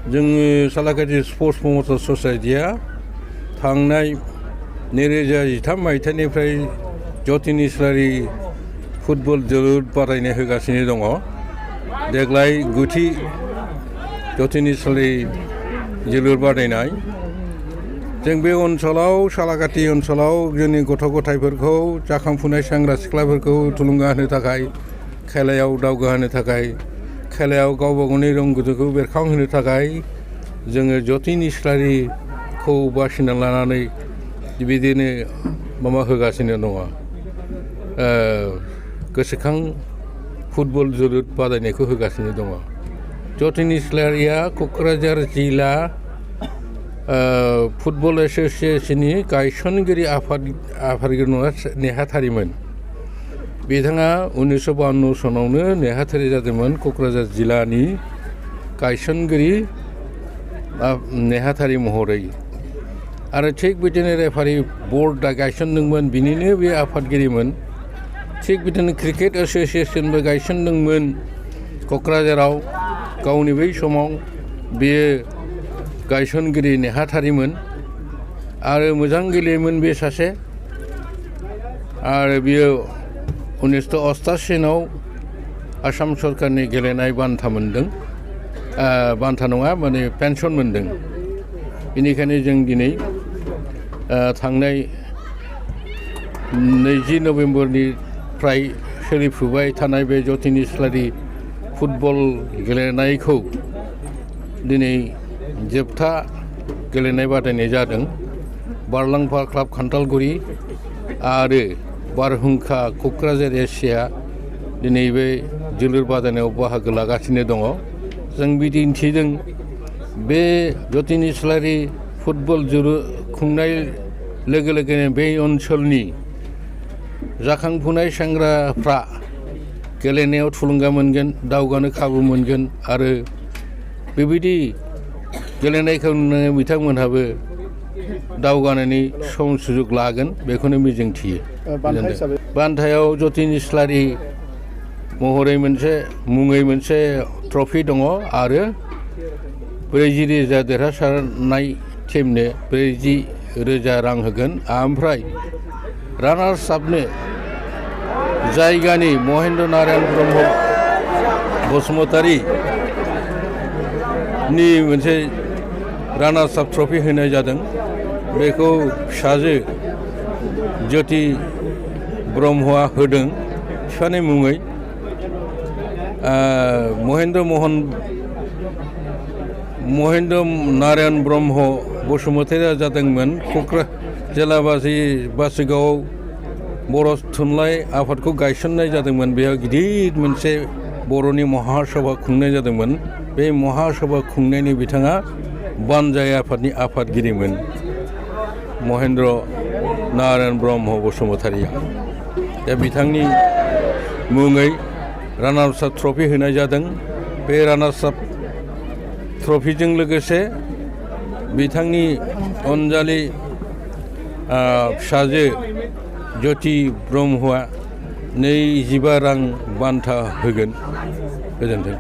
जोंनि Salakati sports promotion ससाइटिया थांनाय 2013 मायथाइनिफ्राय जतिन इस्लारि football जोलुर बादायनाय होगासिनो दङ। देग्लाय 9थि जतिन इस्लारि जोलुर बादायनाय। जों बे ओनसोलाव सालाकाटि ओनसोलाव जोंनि गथ' गथायफोरखौ जाखांफुनाय सेंग्रा सिख्लाफोरखौ थुलुंगा होनो थाखाय, खेलायाव दावगाहोनो थाखाय, खेलायाव गावबा गावनि रोंगौथिखौ बेरखांहोनो थाखाय जोङो जतिन इस्लारिखौ बासिना लानानै बिदिनो माबा होगासिनो दङ। गोसोखां फुटबल जोलुर बादायनायखौ होगासिनो दङ। जतिन इस्लारिया क'क्राझार जिल्ला फुटबल एस'सियेशननि गायसनगिरि आफादगिरि नेहाथारिमोन। बिथाङा 1952 सनावनो नेहाथारि जादोंमोन। क'क्राझार जिल्लानि गायसनगिरि नेहाथारि महरै आरो थिग बिदिनो रेफारि बर्ड गायसनदोंमोन, बिनिनो बे आफादगिरिमोन। थिग बिदिनो क्रिकेट एस'सियेशनबो गायसनदोंमोन क'क्राझाराव। गावनि बै समाव बेयो गायसनगिरि नेहाथारिमोन आरो मोजां गेलेयोमोन बे सासे। आरो बियो 1988 आसाम सरकारनि गेलेनाय बान्था मोनदों। बान्था नङा, माने पेन्सन मोनदों। बेनिखायनो जों दिनै थांनाय 20 नभेम्बरनिफ्राय सोलिफुबाय थानाय बे जतिन इस्लारि फुटबल गेलेनायखौ दिनै जोबथा गेलेनाय बादायनाय जादों। बारलांफा क्लाब खान्थालगुरि आरो बारहुंखा क'क्राझार एसिया दिनै बे जोलुर बादायनायाव बाहागो लागासिनो दङ। जों बिदिन्थिदों बे जतिन इस्लारि फुटबल जोलुर खुंनाय लोगो लोगोनो बे ओनसोलनि जाखांफुनाय सेंग्राफ्रा गेलेनायाव थुलुंगा मोनगोन, दावगानो खाबु मोनगोन आरो बेबायदि गेलेनायखौ नुनानै बिथांमोनहाबो दावगानायनि सम सुजुग लागोन, बेखौनो मिजिंथियो। बान्थायाव जतिन इस्लारि महरै मुङै मोनसे ट्रफि दङ आरो 40,000 देरहासारनाय टिमनो 40,000 रां होगोन। ओमफ्राय रानार्स आपनो जायगानि महेन्द्र नारायण ब्रह्म बसुमतारीनि मोनसे रानार्स आप ट्रफि होनाय जादों। बेखौ फिसाजो ज्योति ब्रह्मआ होदों फिफानि मुङै। महेन्द्र नारायण ब्रह्म बसुमतारीया जादोंमोन जिल्लाबासि बासुगावआव बर' थुनलाइ आफादखौ गायसननाय जादोंमोन। बेयाव गिदिर मोनसे बर'नि महासभा खुंनाय जादोंमोन। बे महासभा खुंनायनि बिथाङा बानजाय आफादनि आफादगिरिमोन महेन्द्र नारायण ब्रह्म बसुमतारीया। दा बिथांनि मुङै रानार्स आप ट्रफि होनाय जादों। बे रानार्स आप ट्रफिजों लोगोसे बिथांनि अनजालि फिसाजो ज्योति ब्रह्मआ 25 रां बान्था होगोन। गोजोन्थों।